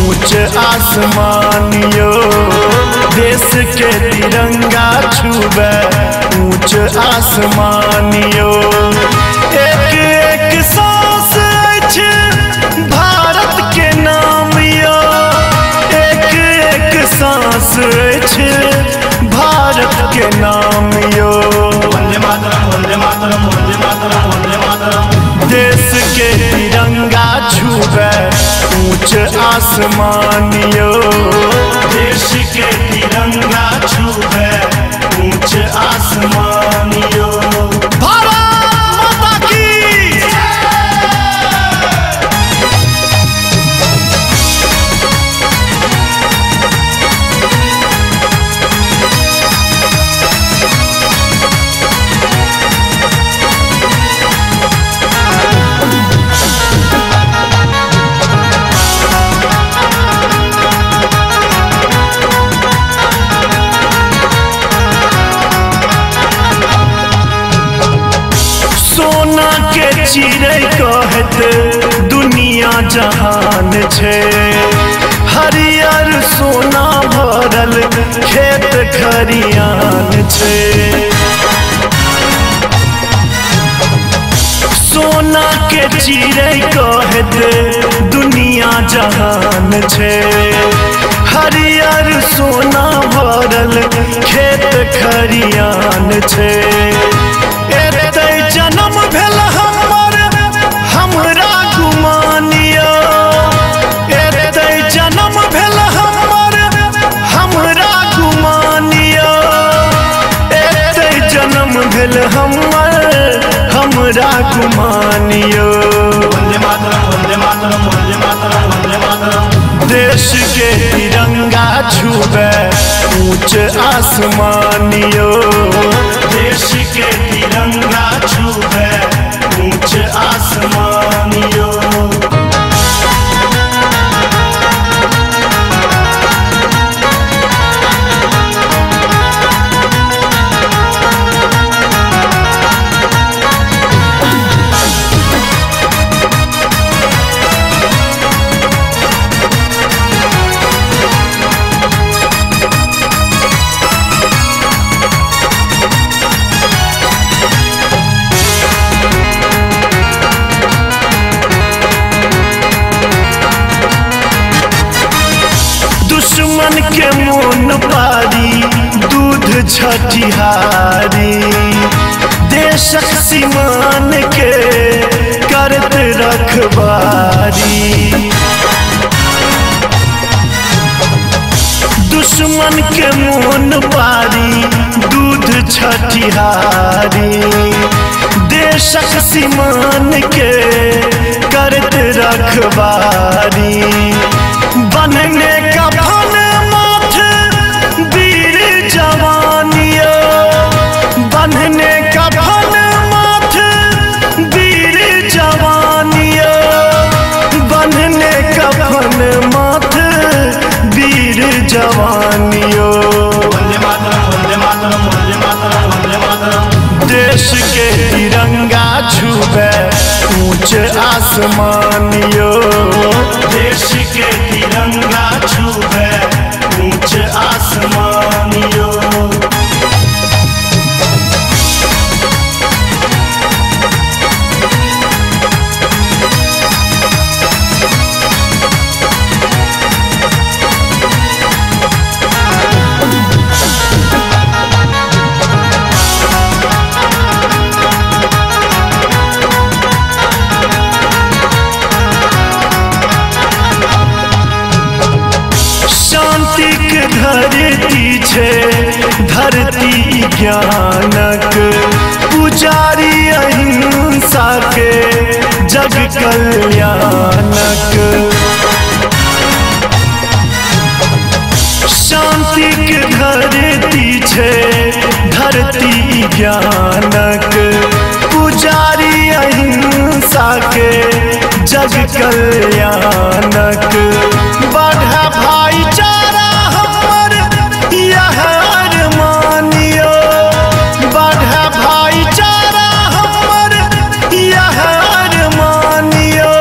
ऊंच आसमान यो। देश के तिरंगा छुबे ऊंच आसमान यो। एक एक सांस अछि भारत के नाम यो। एक एक सांस अछि भारत के नाम यो। वंदे मातरम वंदे मातरम वंदे मातरम वंदे मातरम। देश के तिरंगा छुबे ऊंच आसमान यो। देश के तिरंगा छुबे ऊंच आसमान यो। भारत माता की। सोना के चिड़ै कहत दुनिया जहान छे। हरियर सोना भरल खेत खरियान छे। सोना के चिड़ै कहत दुनिया जहान छे। हरियर सोना भरल खेत खरियान छे। जन्म भेल हमर हमरा गुमान यो। एतै जन्म भेल हमर हमरा गुमान यो। एतै जन्म भेल हमर हमरा गुमान यो। वंदे मातरम वंदे मातरम वंदे मातरम वंदे मातरम। देश के तिरंगा छुबे ऊंच आसमान यो। देश के तिरंगा छुबे ऊंच आसमान यो। दुश्मन के मोन पारी दूध छठिहारी। देशक सीमान के करत रखबारी। दुश्मन के मोन पारी दूध छठिहारी। देशक सीमान के करत रखबारी। बनने कफन माथ वीर जवान यो। बनने कफन माथ वीर जवान यो। बनने कफन माथ वीर जवान यो। वंदे मातरम वंदे मातरम वंदे मातरम वंदे मातरम। देश के तिरंगा छुबे ऊंच आसमान यो। देश के तिरंगा छुबे ऊंच आसमान यो। शांति के धरती छे धरती ज्ञानक। पुजारी अहिंसा के जग कल्याणक। शांति के धरती छे धरती ज्ञानक। पुजारी अहिंसा के जग कल्याणक। बढ़ा भाईचारा हमर यह अरमान यो। बढ़ा भाईचारा हमर यह अरमान यो।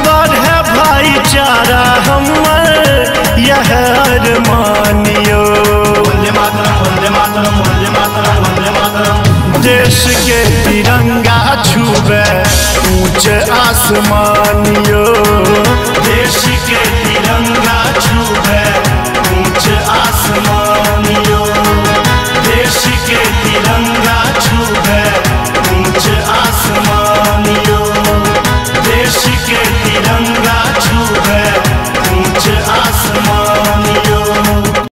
बढ़ा भाईचारा हमर अरमानियो। वंदे मातरम वंदे मातरम वंदे मातरम वंदे मातरम। देश के तिरंगा छुबे ऊंचे आसमानियो। देश के तिरंगा